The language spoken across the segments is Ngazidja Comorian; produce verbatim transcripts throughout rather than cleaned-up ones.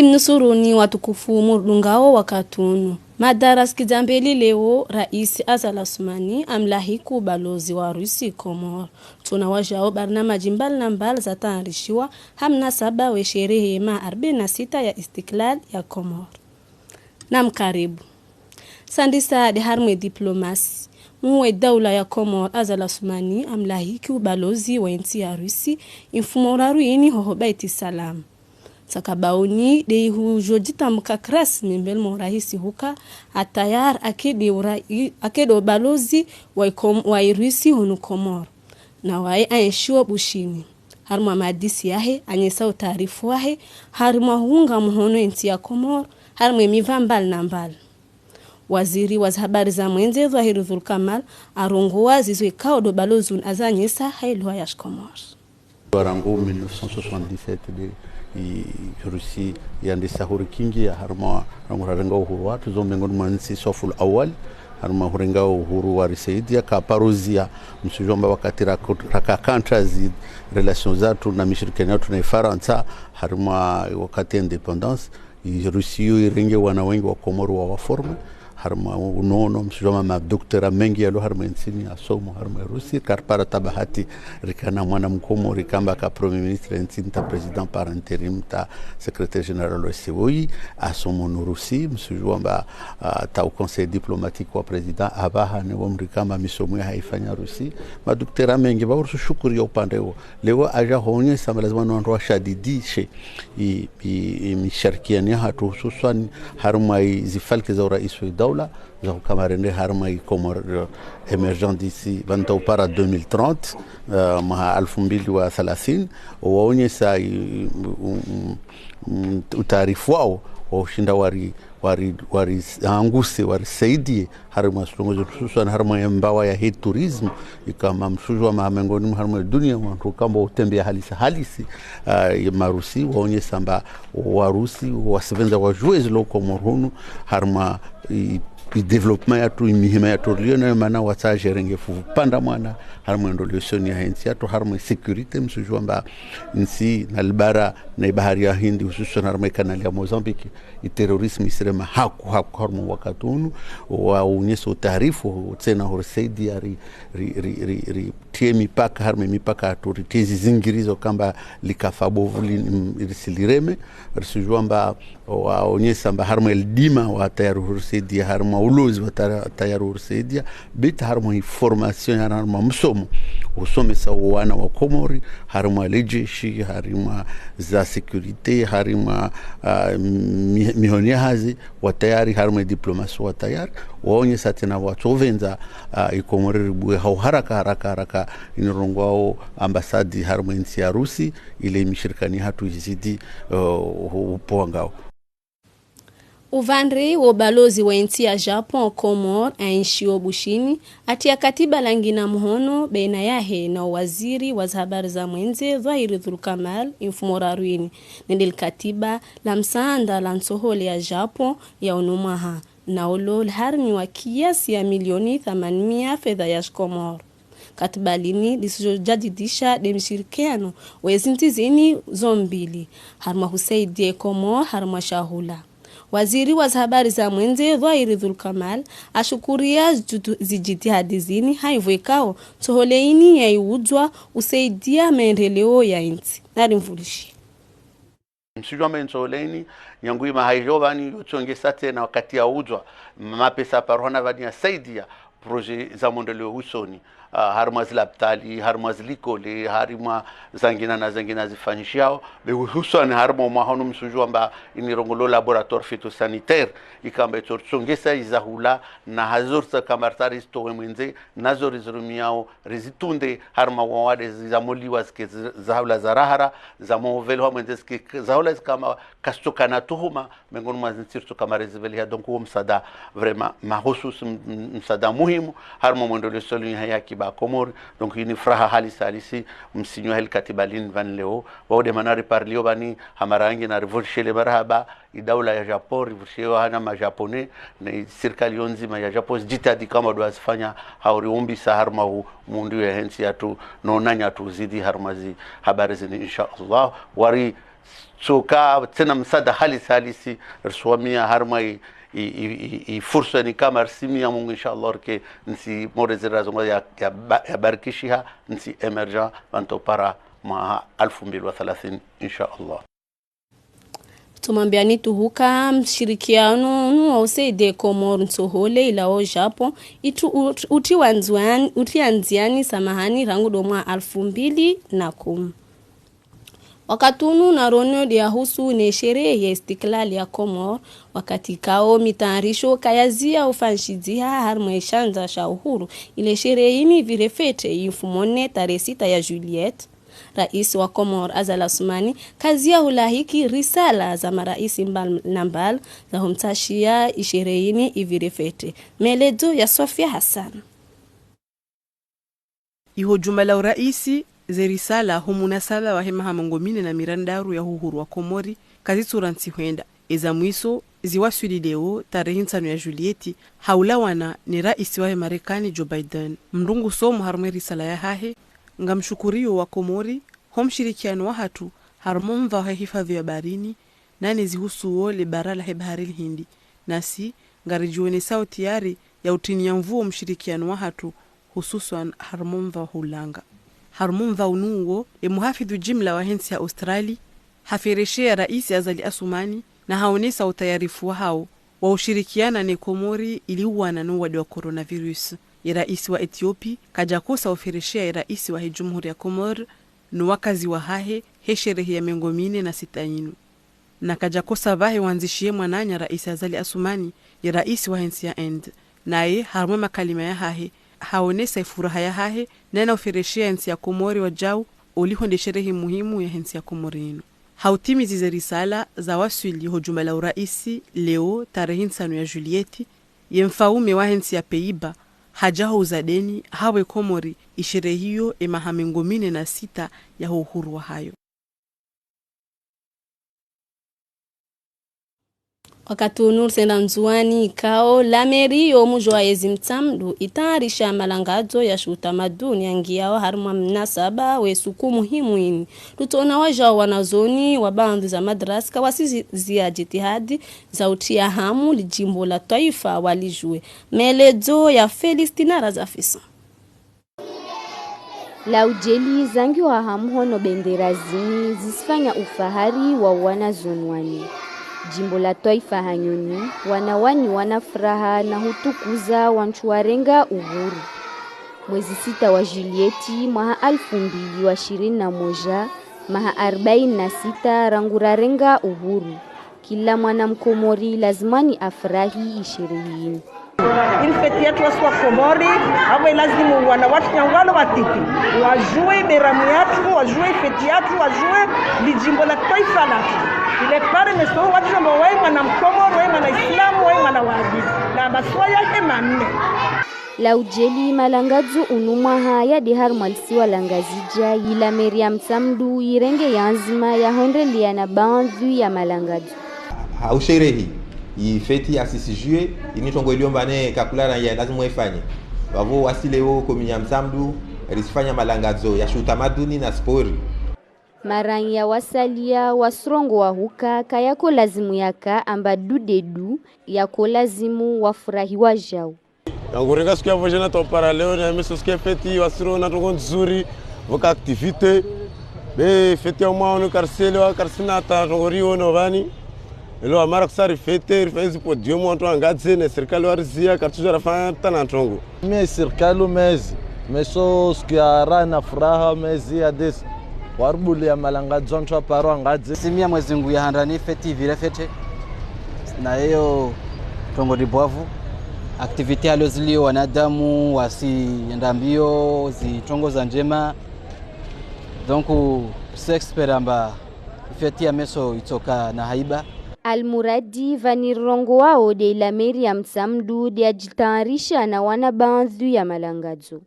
Mnusuruni watukufu murdungao wakati unu. Madara sikidza mbeli leo, Raisi Azali Assoumani amlahiki ubalozi wa Russie Komori. Tsuna wajao barnamaji mbali na mbali zatayarishiwa ha mnasaba we sherehe ya maha arbaini na sita ya Istiklal ya Komori. Namkaribu. Sandisa de harumwa diplomasi. Mkuu we daula ya Komori Azali Assoumani amlahiki ubalozi wa ntsi ya Russie, imfumo raru ini hoho Beit Salam. Sakabauni de ihujo ditamka kirasmi mbeli mwa raisi huka atayari akidi ura-, i-, akidi ubalozi wa ikom-, wa Russie hunu Komori. Na waye aenshiwa Bushini. Harumwa madisi yahe, anyesa utaarifu wahe, harumwa hunga muhono entsi ya Komori, harumwa miva mbali na mbali. Waziri wa zihabari za mwendze Dhoihir Dhoulkamal, arongoa zizo ikao do balozi unu azanyesa ha iluha ya shikomori. Rangu mille neuf cent soixante-dix-sept de, i, Russie yandisa hurikingia harumwa, rangu rarenga uhuru watru, zo mengoni mwa ntsi swaful awal, harumwa hurenga uhuru warisaidia, kaparuzia, msujua amba wakati rako-, rakakantsa zi relations zatru na mishirikiano yatru na Ifarantsa, harumwa wakati indépendance, i Russie yo irenge wana wengi wa Komori wa waforme, harumwa unono, msujua amba madoctorat mengi yalo harumwa ntsini yasomo, harumwa Russie, karipara ta bahati, rikana mwana Mkomori, kamba ka premier ministre ntsini, ta président par intérim, ta secrétaire général wa C O I, asomo nu Russie, msujua amba, ah, ta u conseil diplomatique wa président, abaha ne wa mrikamba misomo yahaifanya Russie, madoctorat mengi, ba ursu shukuri ya upande wo. Leo aja honyesa amba lazima no wandru washadidishe i, i, i misharikiano yahatru hususwani harumwa i zifalke za urais wa daula, za hukamarende harumwa i Comores, eh, émergent d'ici, vanta upara deux mille trente, eh, mwaha alfu mbili wa thalathini, waonyesa i, i, um, um, um, utaarifu wao, wa ushinda wari, wari, wari anguse, warisaidie, harumwa sulongo zo hususwani harumwa ye mbawa yahe tourisme, ikamba msujua amba mengoni mwa harumwa dunia, wandru kamba utembea halisi halisi, ah, ye Marusi, waonyesa amba Warusi, wasivendza wajue zilo Komori hunu, harumwa i, i développement yatru, i mihima yatru liyo nayo, mana watsaje renge fuvu panda mwana, harumwa ndo liosoni yahe ntsi yatru, harumwa sécurité, msujua amba ntsi na libara na ibahari ya Hindi, hususwani harumwa ikanali ya Mozambique, i terrorisme isirema haku, haku, harumwa wakati unu, waonyesa utaarifu, tsena hurisaidia ri, ri, ri, ri, ri, tie mipaka, harumwa mipaka yatru, ritie zizingirizo kamba likafa bovu li, mm, risilireme, risujua amba waonyesa amba harumwa lidima wa tayari hurisaidia, harumwa ulozi wa ta-, tayari hurisaidia, bita harumwa information, harumwa msomo, usomesa wana wa Komori, harumwa lejeshi, harumwa za sécurité, harumwa, ah, mi-, mihoni ya hazi, wa tayari, harumwa diplomasi wa tayari, waonyesa tsena watsovendza, ah, i Komori ribue hau haraka, haraka, haraka, inirongwao ambasadi harumwa ntsi ya Rusi, ile mishirikani hatru izidi, eh, hu-, upoa ngao. Uvandre wo balozi wa ntsi ya Japon Komori, aenshio Bushini, atia katiba la ngina muhono baina yahe na waziri wa zihabari za mwendze Dhoihir Dhoulkamal, imfumo raru ini, nende likatiba la msaanda la ntsohole ya Japon ya unu mwaha, na ulo liharimiwa kiasi ya milioni thamanimia fedha ya shikomori. Katiba lini lisujojadidisha de mshirikiano we zintsi zini zo mbili, harumwa husaidia Komori, harumwa shahula. Waziri wa zihabari za mwendze Dhoihir Dhoulkamal ashukuria zijutu-, zijitihadi zini, haivo ikao ntsohole ini yaiudzwa usaidia maendeleo ya intsi. Narimvulishi. Msujua amba ntsohole ini, nyangu ima haijo vani, yotsongesa tsena wakati yaudzwa, mapesa parwana vani yasaidia projet za maendeleo usoni, ah, harumwa zilapitali, harumwa zilikole, harumwa zangina na zangina zifanyishiao, be hususwani harumwa mwaha unu msujua amba inirongolo laboratoire phytosanitaire, ikamba itsotsongesa izahula na hazo ritsa kamba ritari zitowe mwendze, nazo rizirumiao, rizitunde, harumwa wawade zizamoliwa zike zi-, zahula za rahara, zamovelwa mwendze zike zahula zikamba kazitsokana tuhuma, mengoni mwa zintsi ritsoka marezi veleha, donc wo msaada vraiment mahususi, m-, m-, msaada muhimu, harumwa mwendo lesoni ya, ya kiba Komori, donc ini furaha halisi halisi, msinyo heli katiba lini vani leo, waude mana riparilio vani, hamara yangi na rivurishele marahaba, i daula ya Japon, rivurishele hana ma Japonais, na i sirikali yo ndzima ya Japon, zijitihadi kamba ndo wazifanya, hauri umbisa harumwa hu, mundu ya hentsi yatru, no nanya tu zidi harumwa zihabari zini, insha Allah, wari Tsoka tsena msaada halisi halisi, riswamia harumwa i, i, i, i, i fursa ni kama risimia Mungu, inshallah, rike ntsi Maore zira zongo ya, ya ba-, ya barikishiha, ntsi émergent, pvanu para mwaha alfu mbili wa thalathini, inshallah. Tumwambiani tu huka mshirikiano unu wa usaidia Komori ntsohole ilao Japon, itu ut-, uti wandziani, uti andziani samahani rangu ndo mwaha alfu mbili na kumi. Wakati unu na rono de ya husu ne sherehe ya istiklal ya Komori, wakati kao mitayarisho kayazia ufanshidziha harumwa ishandza sha uhuru, ile sherehe ini ivire fête imfumo nne tarehe sita ya juillet. Raisi wa Komori Azali Assoumani kazia hulahiki risala za maraisi mbali na mbali za humtsashia isherehe ini ivire fête. Meledzo ya Sofia Hassan. Iho jumba la uraisi, ze risala ho munasaba wahe maha mengo mine na mirandaru ya uhuru wa Komori, kazitsura ntsi hwenda. Eza mwiso, ziwaswili leo, tarehi ntsanu ya juillet, ha ulawana ne raisi wahe Marekani Joe Biden. Mndru ngu somo harumwa e risala yahahe, ngamshukuriyo wa Komori, ho mshirikiano wahatru, harumwa omva wahe hifadhwi ya baharini, nane zihusuo le bara lahe bahari l'Hindi. Nasi, ngaridjionesao tayari ya utiniya nvuo mshirikiano wahatru, hususwan harumwa omva wa hulanga. Harumwa omva unu uwo, e muhafidhu jimla wahe ntsi ya Australie, hafereshea raisi Azali Assoumani, na haonesa utayarifu wahao, wa ushirikiana ne Komori ili uwana no uwade wa coronavirus. Ye raisi wa Ethiopie, kadjakosa ufereshea ye raisi wahe jumhuri ya Komori, no wakazi wahahe, he sherehe ya mengo mine na sita inu. Na kadjakosa pvahe wandzishiye mwananya raisi Azali Assoumani, ye raisi wahe ntsi ya Inde. Naye, harumwa e makalima yahahe, haonesa ifuraha yahahe, nena ufereshea ntsi ya Komori wajau, oliho nde sherehe muhimu yahe ntsi ya Komori inu. Ha utimizi ze risala zawaswili ho jumba la uraisi, leo, tarehi ntsanu ya juillet, ye mfaume wahe ntsi ya Pays-Bas, haja ho uzadeni, hawe Komori, isherehiyo e maha mengo mine na sita yaho uhuru wahayo. Wakati unu risenda Ndzuani ikao, la mairie yo muji wa Yezi Mtsamdu itayarisha malangadzo ya shiutamaduni yangiyao harumwa mnasaba we suku muhimu ini. Rutsoona wajau wanazioni wa baadhwi za madrasa kawasi zi-, zia jitihadi za utia hamu li jimbo la twaifa walijue. Meledzo ya Felistina Razafison. La ujeli zangiwa hamu hono bendera zini zisifanya ufahari wa wanazioni wani. Jimbo la twaifa hanyoni, wanawani wana furaha na hutukuza wantru warenga uhuru. Mwezi sita wa juillet, mwaha alfu mbili wa shirini na moja, maha arbaini na sita rangu rarenga uhuru. Kila mwana mkomori lazimwani afurahi isherehe ini. Ini feti yatru wasi wa Komori, apvo ilazimu wana watru nyangwalo watiti wajue iberamu yatru, wajue ifeti yatru, wajue lijimbo la twaifa latru. Ile pare neso watru amba waye mwana mkomori, waye mwana islamu, waye mwana wadi. Na amba swayahe manne. La ujeli malangadzo unu mwaha yade harumwa lisiwa la Ngazidja, yila mairie ya Mtsamdu yirenge yanzima ya hwendelea na baadhwi ya malangadzo. Ha usherehi, yi feti ya six juillet, ini trongo ilio mbane kakula na ya lazima ifanye. Pvapvo wasi leo komini ya Mtsamdu, risifanya malangadzo ya shiutamaduni na spori. Maranya wasalia wasirongoa huka kayako lazimu yaka amba du de du, yako lazimu wafurahi wajau. Yangu renga siku ya pvo jana topara leo na meso siku ya feti wasiro na trongo ndzuri, pvoka activité. Be feti ya umwa unu kariselewa karisina ata trongo rio no pvani. Elo amara kusa rifete, rifanye zi podium wantru wangadze, ne sirikali warizia, karitsuja rafanya ata na trongo. Me sirikali umezi, meso siku ya raha na furaha umezi ya desi. Waribuli ya malangadzo wantru waparo wangadze. Simia Mwezi Mngu ya handani feti ivire fete. Na yeyo trongo di bwavu. Activité alo zilio wanadamu, wasi yenda mbio, zitrongo za njema. Donc, c'est espéré amba feti ya meso itsoka na haiba. Almuradi pvani rirongoao de ila mairie ya Mtsamdu de yajitayarisha na wana baadhwi ya malangadzo.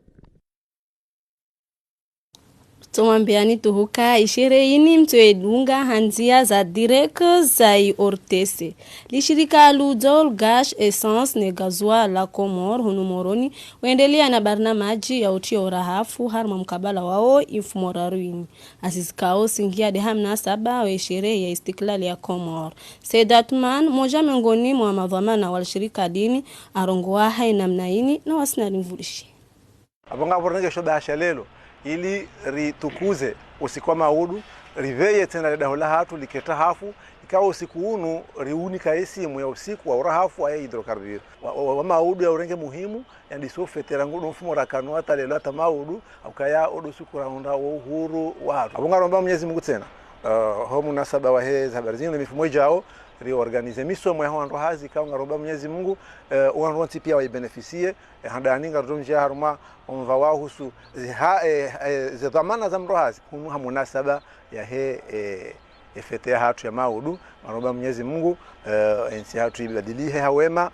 Tsomwambiani tu huka isherehe ini mtsoidunga ha ndzia za direct za i ORTC. Lishirika Ludol Gas Essence ne Gasoil la Comores hunu Moroni, wendelea na barnamaji ya utria urahafu harumwa mkabala wao imfumo raru ini. Azizi kao singia de ha mnasaba wa isherehe ya istiklali ya Comores. Said Atman, moja miongoni mwa madhwamana wa lishirika lini, arongoa ha inamna ini na wasina limvulishi. Apvo ngapvo rirenge sho bahasha lelo, ili ritukuze usiku wa maudu, riveye tsena le daho lahatru, liketa hafu, ikao usiku unu, riunika isimu ya usiku wa urahafu wa hydrocarbure. Wa, wa, wa maudu ya urenge muhimu, yandiso fete rangu do mfumo rakanu hata lelo hata maudu, haukaya odo usiku raunda wo uhuru wahatru. Apvo ngaromba Mwenyezi Mungu tsena, eh, ho munasaba wa he ze habari zinu, mifumo ijao, riorganize misomo ya ho wandru hazi, ikao ngaromba Mwenyezi Mungu, eh, wandru wontsi pia waibenefisie, eh, handani ngarumjia harumwa omva wa husu ziha, eh, eh, ze dhwamana za mdru hazi, hunu ha munasaba ya he, eh, e fete yahatru ya maudu, ngaromba Mwenyezi Mungu, eh, entsi yahatru ibadilihe ha wema.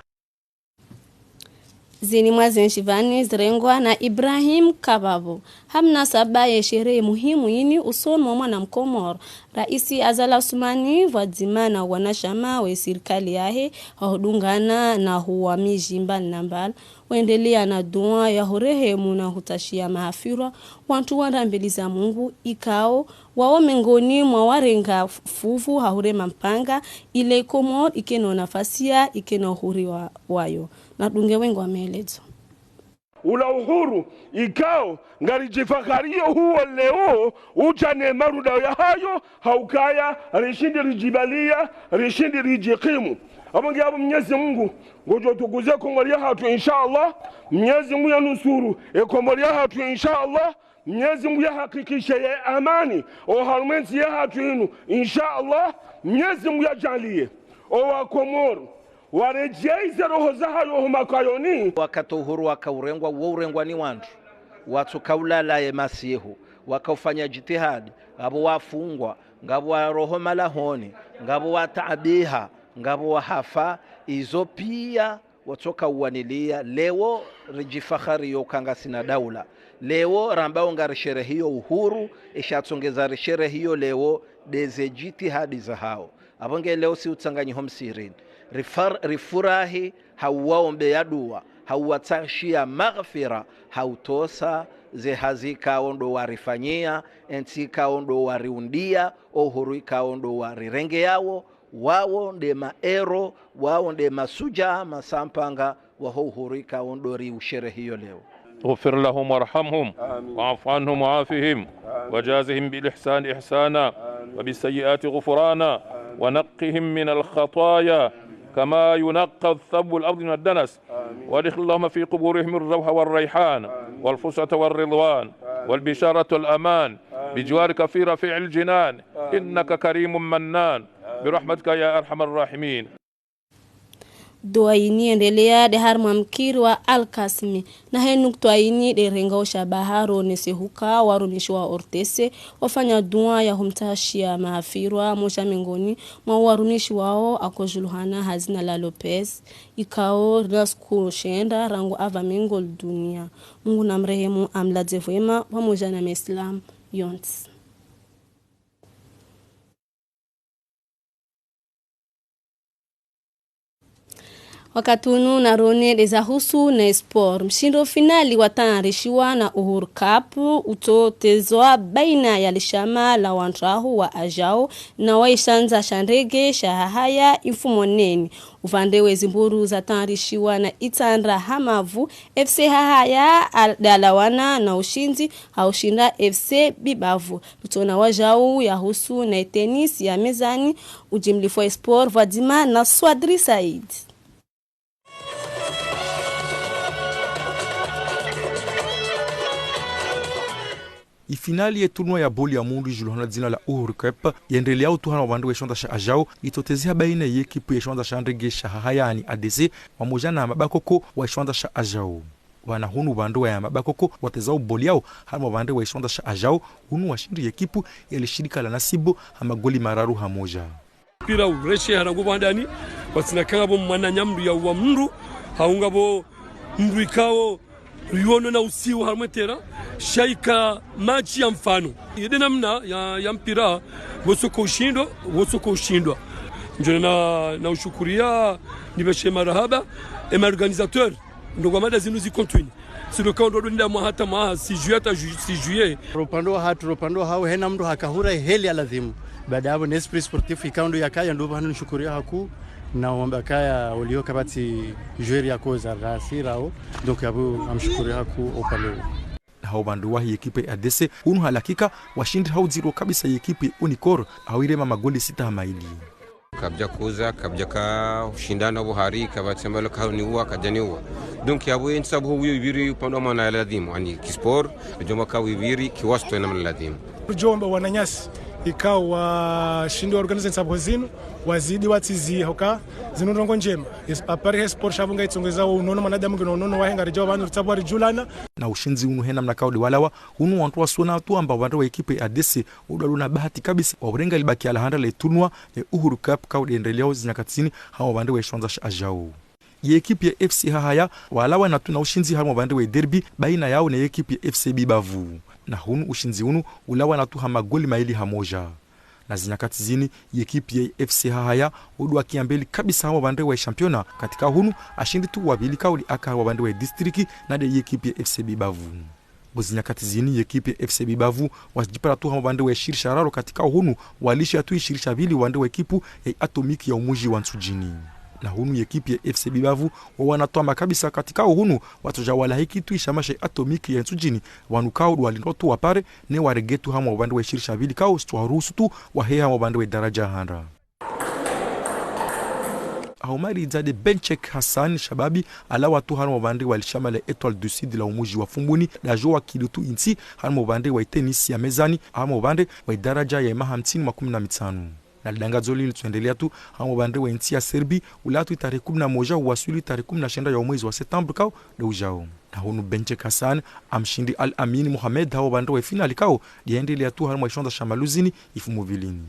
Zini mwa ze nshivani zirengwa na Ibrahim Kababo. Ha mnasaba ye sherehe muhimu ini usoni mwa mwana Mkomoro, Raisi Azali Assoumani, pvwadzima na wanashama we sirikali yahe, wahudungana na huwa miji mbali na mbali, wendelea na dua ya hurehemu na hutashia mahafirwa wantru wanda mbeli za Mungu, ikao wao mengoni mwa warenga fuvu ha hurema mpanga, ile Komori ikeno nafasi ya ikeno uhuru wa, wayo. Nadunge wengo wa maelezo. Ula uhuru ikao ngaridjifahario huo leo, uja ne marudao yahayo, haukaya rishindi ridjibalia, rishindi ridjikimu. Apvo nge apvo Mwenyezi Mungu ngojo tukuze Komori yahatru, insha Allah. Mwenyezi Mungu yanusuru e Komori yahatru, insha Allah. Mwenyezi Mungu yahakikishe ye amani oharumwa entsi yahatru inu, insha Allah. Mwenyezi Mungu yajalie owa Komoro waredjeize roho zahayo ho makayoni. Wakati uhuru wakaurengwa, wo urengwa ni wandru. Watsuka ulala ye masihu, wakaufanya jitihadi, ngapvo wafungwa, ngapvo waroho malahoni, ngapvo wataabiha, ngapvo wahafa, izo pia watsoka uwanilia. Leo ridjifahario uka ngasina daula. Leo rambao ngarisherehio uhuru, isha tsongeza risherehio leo de ze jitihadi zahao. Apvo nge leo si utsanganyiho msirini. Rifar-, rifurahi, hauwaombea dua, hauwatsashia maghfira, hautosa ze hazi ikao ndo warifanyia, entsi ikao ndo wariundia, o uhuru ikao ndo warirengeao, wao nde maero, wao nde masujaa masampanga waho uhuru ikao ndo riusherehio leo. اغفر لهم وارحمهم، آمين. واعف عنهم وعافهم، آمين. وجازهم بالإحسان إحسانا، آمين. وبالسيئات غفرانا، آمين. ونقهم من الخطايا، آمين. كما ينقى الثوب الأبيض من الدنس، آمين. وأدخل اللهم في قبورهم الروح والريحان، آمين. والفسحة والرضوان، آمين. والبشارة والأمان، آمين. بجوارك في رفيع الجنان، آمين. إنك كريم منان، آمين. برحمتك يا أرحم الراحمين. Dua ini yendelea de harumwa mkiri wa Al-Kasmi. Na he nukta ini de renga ushabaha ronese huka warumishi wa ORTC wafanya dua ya humtashia mahafirwa, moja mengoni mwa warumishi wao akojuluhana ha zina la Lopez, ikao rina siku shenda rangu ava mengo dunia. Mungu namrehemu, amladze vwema, pvamoja na Maislamu yontsi. Wakati unu narone de zahusu na sport. Mshindo finali watayarishiwa na Uhuru Cup utsotezwa baina ya lishama la wantrahu wa Ajao na wa ishandza sha ndege sha Hahaya imfumo neni. Upvande we zimburu zatayarishiwa na Itsandra Hamavu, FC Hahaya al-, dalawana na ushindzi ha ushinda FC Bibavu. Ritsona wajau yahusu na tennis ya mezani, ujimlifu wa sport, pvwadzima na Swadri Said. Ifinali ye tournoi ya boli ya mundru ijulihana dzina la Uhuru Cup, yendelea utuhana wa upvande we shiwandza sha Ajao, itsotezeha baina ye ekipu ye shiwandza sha ndege sha Hahaya ni A D C, pvamoja na mabakoko wa shiwandza sha Ajao. Wana hunu upvande wa ya mabakoko wateza uboli yao, harumwa upvande wa ishiwandza sha Ajao, hunu washindi ye ekipu ya lishirika la Nasibu ha magoli mararu ha moja. Mpira ureshe harangu pvandani, watsina kanga pvo mwananya mndru ya uwa mndru, haunga pvo mndru ikao Riwono na usiu harumwa terrain, sha ika match ya mfano. Yede namna ya, ya mpira, wosoko ushindwa, wosoko ushindwa. Ndjo na, na ushukuria, nipveshe marahaba, e ma organisateur, ndo kwa mada zinu zi continue. Si ndo kao ndo ndo nda mwaha hata mwaha, si juillet hata ju-, si juillet. Ropando hatru, ropando hao, hena mndru hakahura heli ya ladhimu. Baada yapvo, ne esprit sportif ikao ndo yakaya, ndo pvanu nishukuria hakuu, na wamba kaya olio kapvatsi joueur yakoza rasi rao, donc yapvo, namshukuria hakuu opvanu. Na hao pvandru wahe yekipe ya A D C, hunu halakika, washindi hao ziro kabisa yekipe ya Unicor, hawirema magoli sita ha mayili. Kapvadja kuza, kapvadja ka ushindana pvo hari, kapvatsi ambalo kauniwa, kadjaniwa. Donc, yapvo, yentsi sabu huyo iviri upande wa mwana ya ladhimu, ani kisport, ridjomba ka iviri, kiwasitwa na mwana ladhimu. Ridjomba wananyasi, ikao washindi wa organize ntsabuho zinu, wazidi watsizi hoka, zinu ndrongo ndjema. Yes, apari he sport sha pvo nga itsongeza unono mwanadamu ngena unono wahe ngaridjao pvanu ritsabuha ridjulana. Na ushindzi unu hena mna kao de walawa, hunu wantru wasona tu amba wandru wa ekipe ya A D C, udaluna bahati kabisa, wa urenga libaki ya la handra le tournoi, le Uhuru Cup kao de endeleao zinyakati zini, hama wandru wa ishondza sha ajao. Ye ekipe ya F C Hahaya, walawana tu na ushindzi harumwa upvande we derby, baina yao ne ekipe ya F C Bibavu. Na hunu ushindzi unu, ulawana tu ha magoli mayili ha moja. Na zinyakati zini, ye ekipe ya F C Hahaya, udu wakia mbeli kabisa harumwa upvande we championnat, katika hunu, ashindi tu wavili kao de aka harumwa upvande we district, na de ye ekipe ya F C Bibavu. Bo zinyakati zini, ye ekipe ya F C Bibavu, wazidjipara tu harumwa upvande we shiri sha raru katika hunu, walisha tu ishiri sha pvili upvande we ekipe ya Atomic ya umuji wa Ntsudjini. Na hunu ye ekipe ya F C Bibavu, wawana twama kabisa katika hunu, watsoja walahiki tu ishama sha Atomic ya Ntsudjini, wanu kao de walindro tu wapare, ne warege tu harumwa upvande we shiri sha pvili kao, sitwa ruhusu tu, waheya harumwa upvande we daraja handra. Haumaridza de Benchek Hassan Shababi, alawa tu harumwa upvande wa lishama le Etoile du Sud la umuji wa Fumbuni, dajo wakili tu intsi, harumwa upvande wa tennis ya mezani, harumwa upvande wa daraja ya maha mtsini makumi na mitsanu. Na lidangadzo lili litsoendelea tu, harumwa upvande wa intsi ya Serbie, ulatu itarehi kumi na moja, uwaswili itarehi kumi na shenda ya umwezi wa septembre kao, de ujao. Na hunu Benchek Hassan, amshindi Al Amin Mohamed, harumwa upvande wa finali kao, de endelea tu harumwa ishondza sha maluzini, ifumo vilini.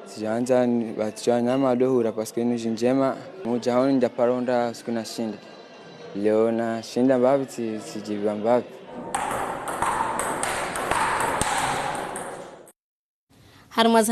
Tsidjandza ni, ba tsidjandza nyama ndo hura parce que ni dji ndjema. Mudja hunu ndja paronda siku nashinda. Leo nashinda mbapvi tsi, tsidjiviwa mbapvi. Harumwa za